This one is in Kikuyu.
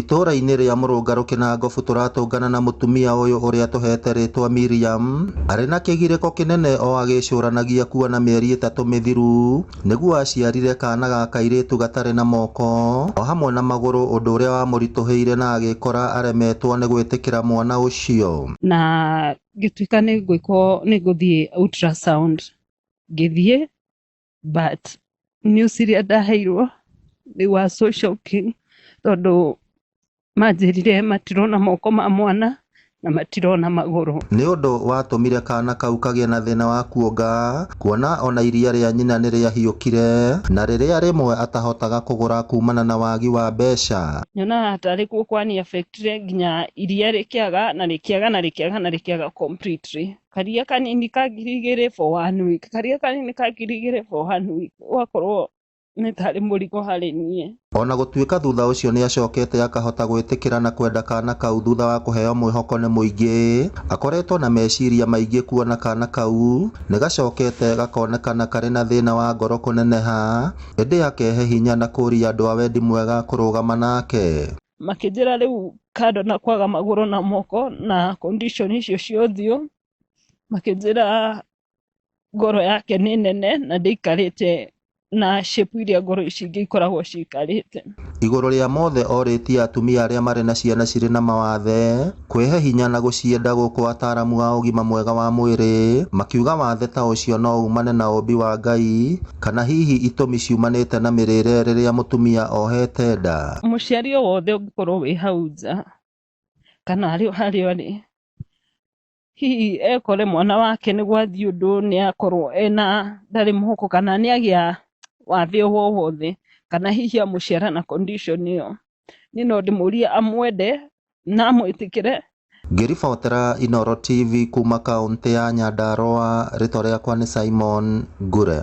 Itũra-inĩ rĩa Mũrũngarũ Kĩnangobu tũratũngana na mũtumia ũyũ ũrĩa tũhete rĩtwa Miriam, arĩ na kĩgirĩko kĩnene o agĩcũranagia kuona mĩeri 3 mĩthiru nĩguo aciarire kana ga kairĩtu gatarĩ na moko o hamwe na magũrũ, ũndũ ũrĩa wamũritũhĩire na agĩkora aremetwo nĩ gwĩtĩkĩra mwana ũcio. Na ngĩtuĩka nĩ ngwĩkwo, nĩ ngũthiĩ ultrasound, ngĩthiĩ, but news iria ndaheirwo they were so shocking, tondũ manjĩrire matirona moko ma mwana na matirona magũrũ. Nĩ ũndũ watũmire kana kau kagĩe na thĩna wa kuonga, kuona ona iria rĩa nyina nĩ rĩahiũkire na rĩrĩa rĩmwe atahotaga kũgũra kumana na wagi wa mbeca. Nyonaga tarĩ kuo kwani affectire nginya iria rĩkĩaga na rĩkĩaga na rĩkĩaga na rĩkĩaga completely. Karia kanini ka 2000 for one week, karia kanini ka 2000 for one week, ũgakorwo nĩ tarĩ mũrigo harĩ niĩ. Ona gũtuĩka thutha ũcio nĩ acokete akahota gwĩtĩkĩra na kwenda kana kau thutha wa kũheo mwĩhoko nĩ mũingĩ, akoretwo na meciria maingĩ kuona kana kau nĩ gacokete gakonekana karĩ na thĩna wa ngoro kũneneha, ĩndĩ akehe hinya na kũria andũ a wendi mwega kũrũgama nake. Makĩnjĩra rĩu kando na kwaga magũrũ na moko na condition icio cia ũthiũ, makĩnjĩra ngoro yake nĩ nene na ndĩikarĩte na shape iria ngoro ici ingĩ ikoragwo cikarĩte. Igũrũ rĩa mothe orĩtie atumia arĩa marĩ na ciana cirĩ na mawathe kwĩhe hinya na gũcienda, gũkũ ataramu a ũgima mwega wa mwĩrĩ makiuga wathe ta ũcio no umane na ũmbi wa Ngai kana hihi itũmi ciumanĩte na mĩrĩre rĩrĩa mũtumia ohete nda. Mũciari o wothe ũngĩkorwo wĩ hau nja kana arĩ o harĩa arĩ, hihi ekore mwana wake nĩ gwathiĩ ũndũ, nĩ akorwo ena ndarĩ mũhuko kana nĩ agĩa wathe o wothe, kana hihi amũciara na condition ĩyo, niĩ no ndĩmũrie amwende na amwĩtĩkĩre. Ngĩribotera Inooro TV kuma kaũntĩ ya Nyandarua, rĩtwa rĩakwa nĩ Simon Ngure.